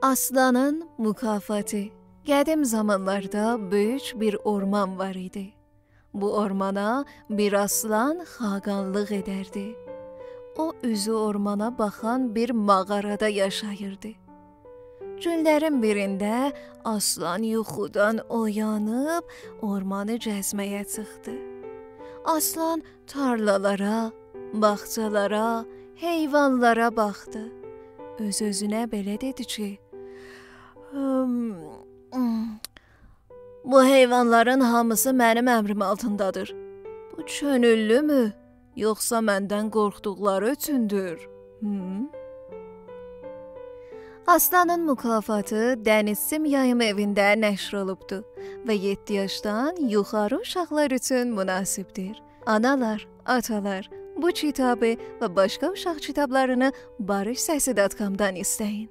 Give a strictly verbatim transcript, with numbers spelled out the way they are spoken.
آسلانین مکافاتی. قدیم زامانلاردا بؤیوک بیر اورمان وار ایدی. بو اورمانا بیر آسلان خاقانلیق ائدردی. او، اوزو اورمانا باخان بیر ماغارادا یاشاییردی. گونلرین بیرینده آسلان یوخودان اویانیب اورمانی گزمه‌یه چیخدی. آسلان تارلالارا، باغچالارا، حیوانلارا باخدی. اؤز-اؤزونه بئله دئدی کی: «هوم، هوم. بو حیوانلارین هامیسی منیم امریم آلتیندادیر. بو کؤنوللومو، یوخسا مندن قورخدوقلاری اوچوندور؟» هوم؟ آسلانین مکافاتی دنیز سیم یاییم ائوینده نشر اولوبدو و یئددی یاشدان یوخاری اوشاقلار اوچون مناسبدیر. آنالار، آتالار، بو کیتابی و باشقا اوشاق کیتابلارینی باریش سسی دات کامدان ایسته‌یین.